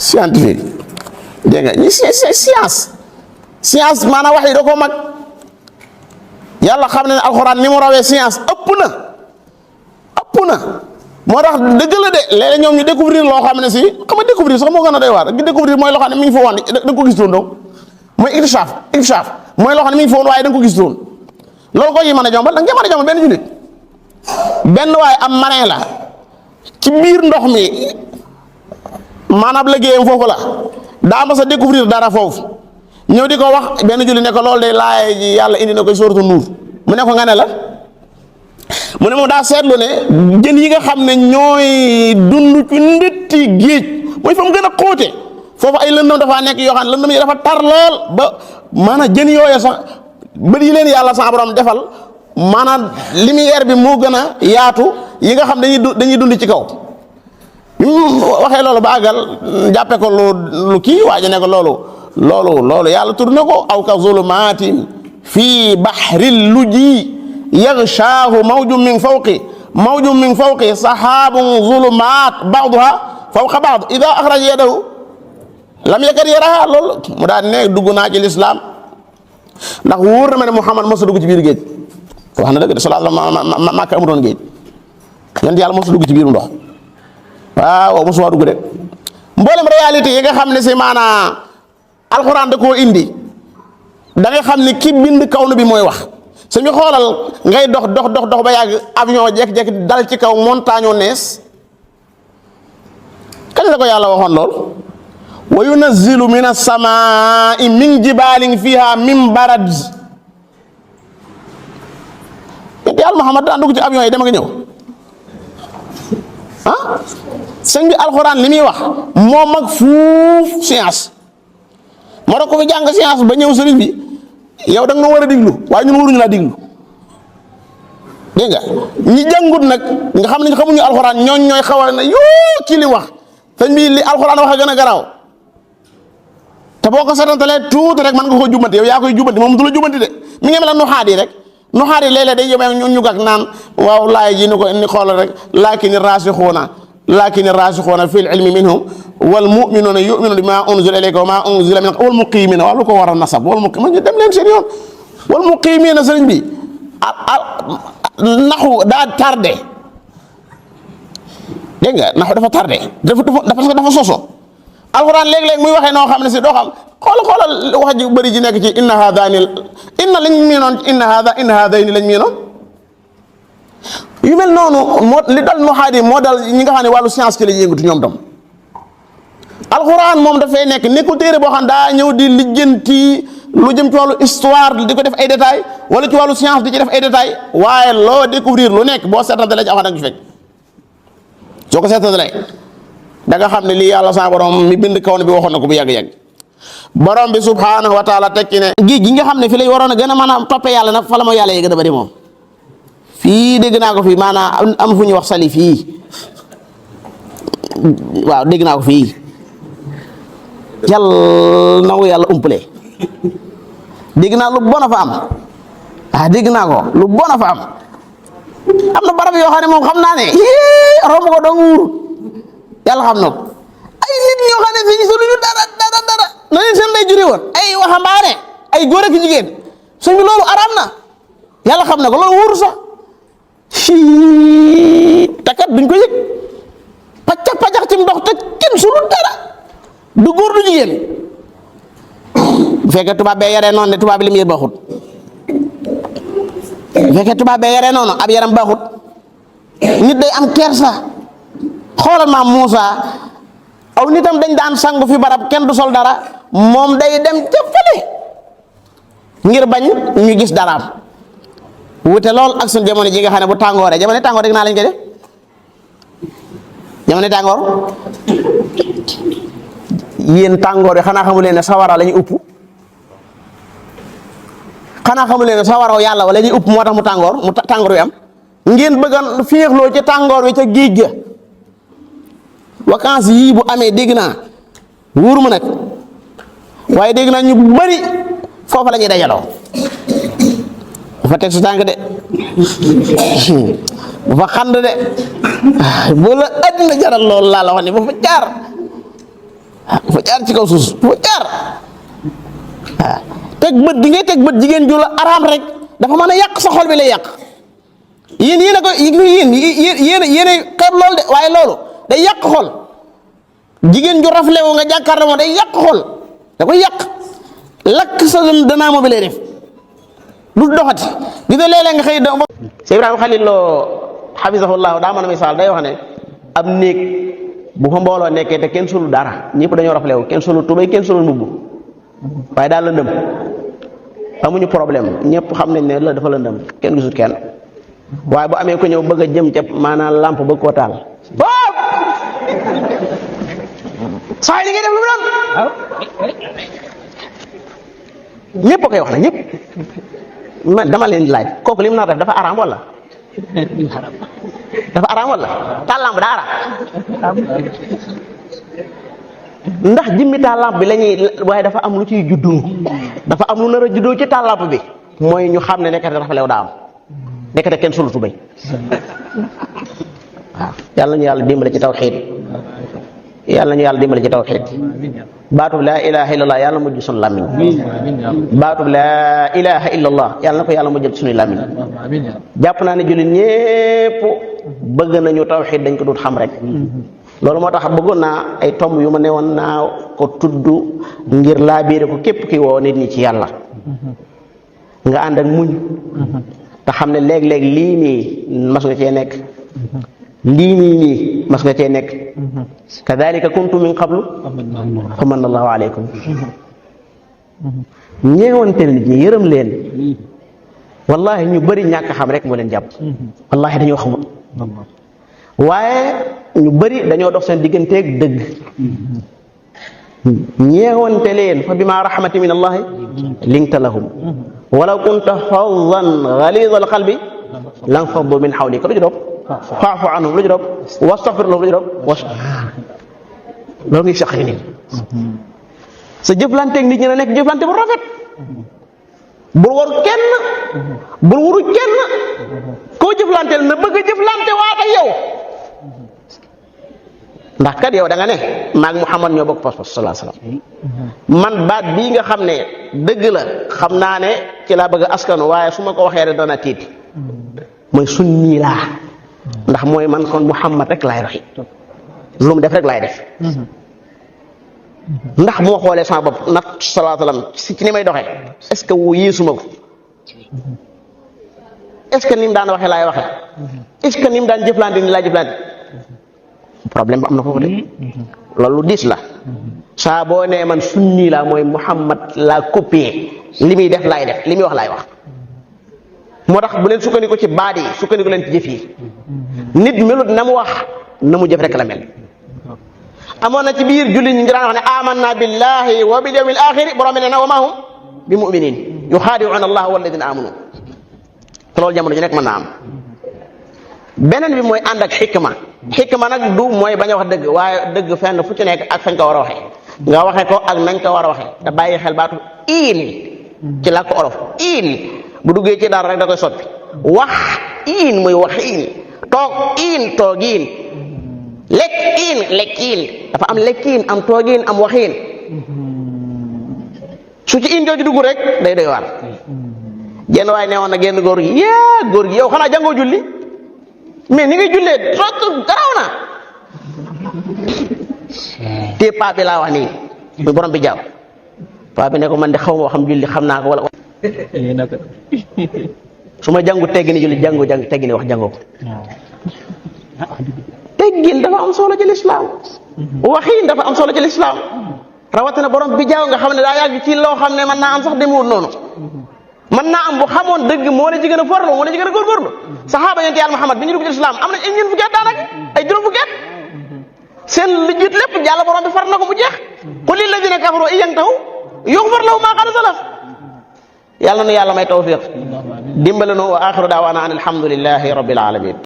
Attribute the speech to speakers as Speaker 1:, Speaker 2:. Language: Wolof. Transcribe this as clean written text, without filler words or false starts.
Speaker 1: scientifique dégg nga ñi science maanaam wax yi da koo mag yàlla xam ne alxuraan ni mu rawee science ëpp na moo tax dëgg la de léeg-léeg ñoom ñu découvrir loo xam ne si xam nga découvrir sax moo gën a doy waar ñu découvrir mooy loo xam ne mi ngi fa woon da nga ko gis doon donc mooy iktishaaf mooy loo xam ne mi ngi fa woon waaye da nga ko gis doon loolu ko yi mën a jombal da nga mën a jombal benn jullit benn waaye am marin la ci biir ndox mi maanaam liggéeyam foofu la daa ma sa découvrir dara foofu ñëw di ko wax benn jullit ne ko loolu day laay ji yàlla indi na koy sooratu Nuur mu ne ko nga ne la mu ne moom daa seetlu ne jën yi nga xam ne ñooy dund ci ndetti géej mooy fa mu gën a xóote foofu ay lëndëm dafaa nekk yoo xam ne lëndëm yi dafa tar lool ba maanaam jën yooyu sax bët yi leen yàlla sa borom defal maanaam lumière bi moo gën a yaatu yi nga xam dañuy dund ci kaw waxee loolu ba àggal jàppe ko lu kii waaye ne ko loolu yàlla tudd na ko aw ka zulumatin fii bahril lujji yaghshaahu mawjun min fawqi sahaabun zulumaat ba'duha fawqa ba'd idha akhraja yadahu lam yakad yaraha loolu mu daan ne dugg naa ci lislaam ndax wóor na ma ne Muhammad mosu dugg ci biir géej wax na dëgg de sallallahu alayhi wa sallam Makka amutoon géej yéen yàlla mosu dugg ci biiru ndox waaw mosu waa dugg de mboolem réalité yi nga xam ne si maanaa alxuraan da koo indi da ngay xam ne ki bind kaw bi mooy wax suñu xoolal ngay dox ba yàgg avion jekk-jekk dal ci kaw montagne o nees kañ la ko yàlla waxoon lool wa yunazzilu min as-samaa'i min jibaalin fiha min barad yàlla Muhammad daan dugg ci avion yi dem ak ñëw sëñ bi alxuraan li muy wax moo mag fuuf science moo tax ko fi jàng science ba ñëw sëriñ bi yow da nga war a diglu waaye ñun waruñu laa diglu dégg nga ñi jàngut nag nga xam ne xamuñu alxuraan ñooy xaw a ne yoo kii li wax sëñ bi li alxuraan wax a gën a garaaw te boo ko seetantalee tuuti rek mën nga ko jubbanti yow yaa koy jubbanti moom du la jubbanti de mi ngi mel ne nuxaat yi rek nuxaat yi léeg-léeg day yóbbee ñu gàk naan waaw laay ji ni xoolal rek laakini raasixuuna fil ilmi minhum wal mu'minuuna yu'minuuna bimaa unzila ilayka wa maa unzila min wal muqiimiina waaw lu ko war a nasab wal muqiimiina dem leen seen yoon wal muqiimiina sëriñ bi naxu daa tardé dégg nga naxu dafa tardé dafa soso alxuraan léeg-léeg muy waxee noo xam ne si doo xam xoolal wax ji bëri ji nekk ci inna lañ miinoon inna haadayni lañ miinoon yu mel noonu li dal nuxaat yi moo dal ñi nga xam ne wàllu science ci la yëngatu ñoom tam alxuraan moom dafay nekk nekkul téere boo xam daa ñëw di lijjanti lu jëm ci wàllu histoire di ko def ay détails wala ci wàllu science di ci def ay détails waaye loo découvrir lu nekk boo seetantalee ci alxuraan da nga ci fekk soo ko seetantalee da nga xam ne lii yàlla sa borom mi bind kaw ne bi waxoon na ko bu yàgg-yàgg borom bi subhanahu wa taala tekki ne géej gi nga xam ne fi lay waroon a gën a mën a toppee yàlla nag fa la moo yàlla yi gën a bëri moom fii dégg naa ko fii maanaam am fu ñuy wax sali fii waaw dégg naa ko fii yàlla na ko yàlla umpale dégg naa lu bon a fa am dégg naa ko lu bon a fa am na barab yoo xam ne moom xam naa ne romb ko dong wuur yàlla xam na ko ay nit ñoo xam ne fii soluñu dara na leen seen lay juree woon ay waxambaane ay góor ak jigéen suñ bi loolu araam na yàlla xam na ko loolu wóoru sax takat duñ ko yëg paccax ci ndox te kenn sulu dara du góor du jigéen bu fekkee tubaab bee yaree noonu ne tubaab bi li mu yër baaxut bu fekkee tubaab bee yaree noonu ab yaram baaxut nit day am kersa xoolal maam Moussa aw nitam dañ daan sangu fi barab kenn du sol dara moom day dem ca fële ngir bañ ñu gis daraam wute lool ak suñ jamono ji nga xam ne bu tàngooree jamono tàngoor rek naa lañ koy def jamono tàngoor yéen tàngoor yi xanaa xamu leen ne sawara la ñuy upp xanaa xamu leen ne sawara yàlla wala ñuy upp moo tax mu tàngoor wi am ngeen bëgg a féexloo ci tàngoor wi ca géej ga vacances yii bu amee dégg naa wóor ma nag waaye dégg naa ñu bari foofa la ñuy dajaloo bu fa teg su tànk de bu fa xand de bu la àddina jaral loolu laa la wax ne bu fa jaar fa jaar ci kaw suus fa jaar tek beut di ngay tek beut jigen ju la aram rek dafa mën yak sa xol bi lay yak yeen ko yeen xeb lol de waye lolu day yak xol jigen ju rafle wo nga jakarlo mo day yak xol da koy yak lak sa dana mo bi lay def du doxati di do lele nga xey do Cheikh Ibrahima Khalil Lo hafizahullah da man misal day wax ne ab neek bu ko mbolo nekke te ken sulu dara ñepp dañu rafle wo ken sulu tubay ken sulu mbubu waye da lëndëm amuñu problème ñepp xam nañ ne la dafa lëndëm ken gisut ken waye bu amé ko ñew bëgg jëm ci manana lampe bëgg ko taal say li ngay def lu doon ñepp koy wax na ñepp man dama leen laaj koku lim na def dafa haram wala dafa haram wala talam da haram ndax jimmi talamp bi lañuy waye dafa am lu ci juddu dafa am lu na juddu ci talamp bi moy ñu xamne nekata dafa lew da am nekata ken sulu tubay yalla ñu yalla dimbali ci tawhid yalla ñu yalla dimbali ci tawhid baatu la ilaha illallah yalla mujj sun lamiñ baatu la ilaha illallah yalla nako yalla mujjal sunu lamiñ japp na ne julit ñepp bëgg nañu tawhid dañ ko dut xam rek lolu motax bëggon na ay tomb yu ma neewon na ko tuddu ngir la biire ko kep ki wo nit ñi ci yalla nga and ak muñ ta xamne leg leg li ni mas nga ci nek li ni mas nga ci nek kadhalika kuntum min qablu famanna Allahu alaykum ñewonte nit ñi yërem leen wallahi ñu bari ñak xam rek mo leen japp wallahi dañu xamul waye ñu bari dañoo dox seen digënté ak dëgg ñewonte leen fa bima rahmatin min Allah linta lahum walaw kunta faddan ghalid alqalbi lan faddu min hawlika lu jidop fa'fu anhum lu jidop wastaghfir lahum lu jidop lo ngi sax ni sa jëflante ak nit ñi na nek jëflante bu rafet bul war kenn bul wuru kenn ko jëflantel na bëgg jëflante waata yow ndax kat yow da nga ne maag Muhammad ñoo bokk pas-pas sallallahu alayhi wasallam man baat bii nga xam ne dëgg la xam naa ne ci laa bëgg askanu waaye su ma ko waxee rek dana tiit mooy sunni laa ndax mooy man kon Muhammad rek laay waxi lu mu def rek laay def ndax moo xoolee sama bopp nat sallallahu alayhi wasallam ci ni may doxee est-ce que wu yéesuma ko est-ce que ni mu daan waxee laay waxee est-ce que ni mu daan jëflante ni laa jëflante problème bu am na foofu de loolu diis la saa boo nee man sunni la mooy Muhammad la copier li muy def laay def li muy wax laay wax moo tax bu leen sukkandiku ci baat yi sukkandiku leen ci jëf yi nit melut na mu wax na mu jëf rek la mel amoon na ci biir julli ñi ngi daan wax ne amanna billahi wa bil yawmil akhir borom ne na wa ma hum bi mu'minin yukhadi'una Allah walladhina amanu te loolu jamono ji nekk mën naa am beneen bi mooy ànd ak xikma nag du mooy bañ a wax dëgg waaye dëgg fenn fu ci nekk ak fañ ko war a waxee nga waxe ko ak nañ ko war a waxee te bàyyi xel baatu iin ci làkk olof iin bu duggee ci dara rek da koy soppi wax iin muy wax iin toog iin toogiin lekk iin lekkiin dafa am lekkiin am toogiin am waxiin su ci iin jooju dugg rek day doy waar jenn waaye neewoon na genn góor gi góor gi yow xanaa jàngoo julli mais ni ngay jullee surtout garaw na te paa bi laa wax nii muy borom bi jaaw paa bi ne ko man de xaw ma xam julli xam naa ko wala su ma jàngu teggini julli jàng teggini wax jàngoo ko teggin dafa am solo ci lislaam waxiin dafa am solo ci lislaam rawatina borom bi jaaw nga xam ne daa yàgg ci loo xam ne mën naa am sax demewul noonu man naa am bu xamoon dëgg moo la ci gën a farlu moo la ci gën a góorgóorlu saxaaba yonent Yàlla Muhammad bi ñu dugg ci islam am na ñeent fukki at daanaka ay juróom fukki at seen li jiit lépp Yàlla borom bi far na ko mu jeex qul lil ladina kafaru in yantahu yughfar lahum ma qad salaf yàlla nu yàlla may tawfiq dimbale nu wa axiru daawaana an alhamdulillahi rabbil alamin